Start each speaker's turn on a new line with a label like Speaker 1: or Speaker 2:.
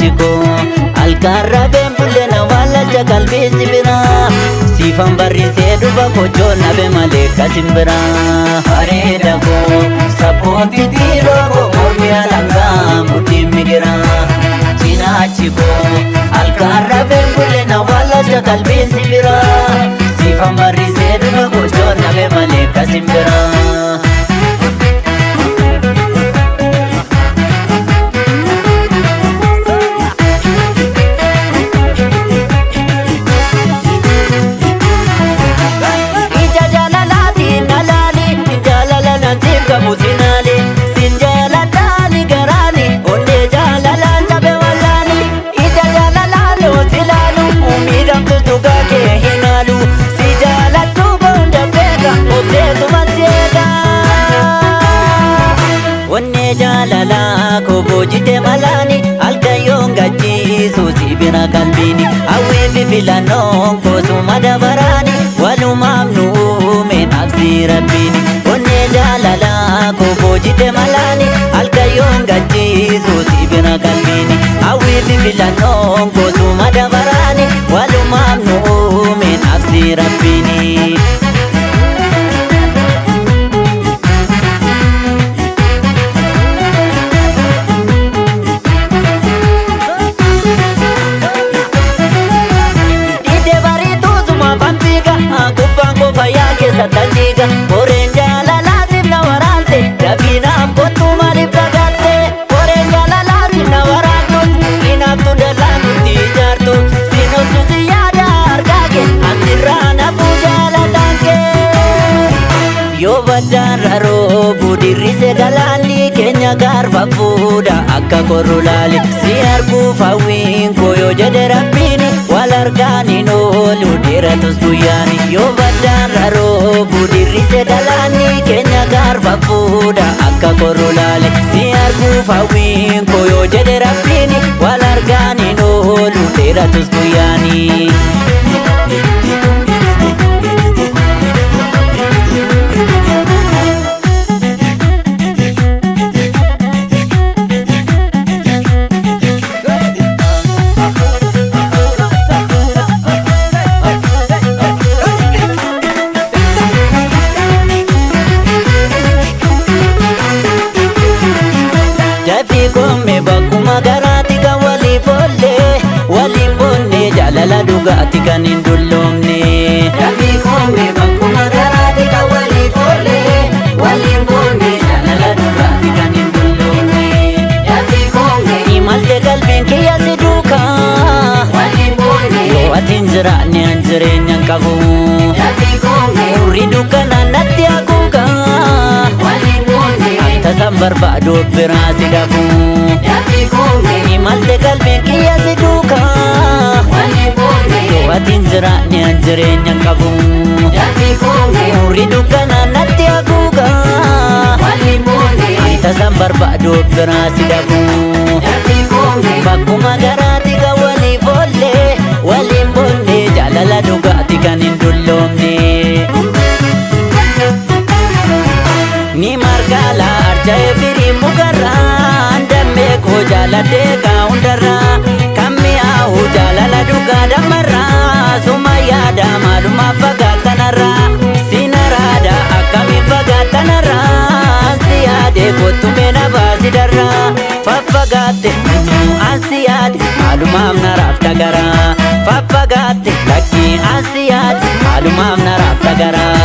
Speaker 1: Cinaachi koo halkan rafeen bulle na wallaalcha qalbii si biraa. Siifan barrisee dhufa kochoo nabe malee kasin biraa. Bareeda koo sabboonti tiiroo koo mormi alangaa mudhiin migiraa. Cinaachi koo halkan rafeen bulle na wallaalcha qalbii si biraa. Siifan barrisee dhufa kochoo nabe malee kasin biraa. Ija jaalalaatiin alaali, jaalala nan siif qabu sinaali. Sin jaaladhaani garaani, onnee jaalalaan cabe wallaali. Ija jaalalaan yoo si laalu, miidhamtu dhugaa kee hin haalu. Si jaaladhu hunda beeka, obseetuma si eega. Onnee jaalalaa koo boojite malaani, halkan yoon gachiisu si bira qalbiini. Hawwii fi filannoon koosuma dabaraani, walumaaf nu uume dhaabsii rabbiini. Onnee jaalalaa koo boojite malaani, halkan yoon gachiisu si bira qalbiini. Hawwii fi filannoon koosuma dabaraani, walumaaf nu uume dhaabsii rabbiini. Didee bariituu suma fambiiga gubbaan koo fayyaa keessa tanjiiga. Koreen jaalalaa sirna waraante dafiinaaf kottuu maaliif fagaatte. Koreen jaalalaa sirna waraantus hinaaftu dallaa nutti ijaartu. Sinottu si yaada argaa kee asirraa nafuu jaalataan kee. Yoo baddaan raroobu dirrise galaanni keenya gaarfa fuudha akka korru laali. Si arguuf hawwiin koo yoo jedhe rabbiin wal argaan hin oolu dheeratus guyyaani. Yoo baddaan raroobu dirrise galaanni keenya gaarfa fuudha akka korru laali. Si arguuf hawwiin koo yoo jedhe rabbiin wal argaan hin oolu dheeratus guyyaani. Dafii goome bakkuma garaati kan walii boolle waliin boonne jaalala dhugaati kan hin dulloomne.
Speaker 2: Dafii koome bakkuma garaati kan walii boolle waliin boonne jaalala dhugaati kan hin dulloomne. Dafii koome
Speaker 1: Imalte qalbiin kiyya si duukaa
Speaker 2: waliin boonne.
Speaker 1: Yoo ati hin jiraanne an jireenya hin qabu.
Speaker 2: Dafii koome
Speaker 1: Urri dukkanaan natti haguugaa
Speaker 2: waliin boonne.
Speaker 1: Tasan barbaadu biraa si dhabu.
Speaker 2: Dafii koome
Speaker 1: Imalte qalbiin kiyya si duukaa
Speaker 2: waliin boonne.
Speaker 1: Yoo ati hin jiraanne an jireenya hin qabu.
Speaker 2: Dafii koome
Speaker 1: Urri dukkanaan natti haguugaa
Speaker 2: waliin boonne.
Speaker 1: Tasan barbaadu biraa si dhabu.
Speaker 2: Dafii koome
Speaker 1: Bakkuma garaati kan walii boolle waliin boonne jaalala dhugaati kan hin dulloomne. Ni margala arja'ee firii mukarraa dammee koo jaaladhee kaa hundarraa kan mi'aawu jaalala dhugaa dammarraa suma yaada maalumaaf fagaatanarraa sinaraada akkamiin fagaatanarraa si yaade kottu meena baasi darraa faffagaatte ansi yaade maalumaaf naraaf tagaraa faffagaatte lakkii ansi yaade maalumaaf naraaf tagaraa.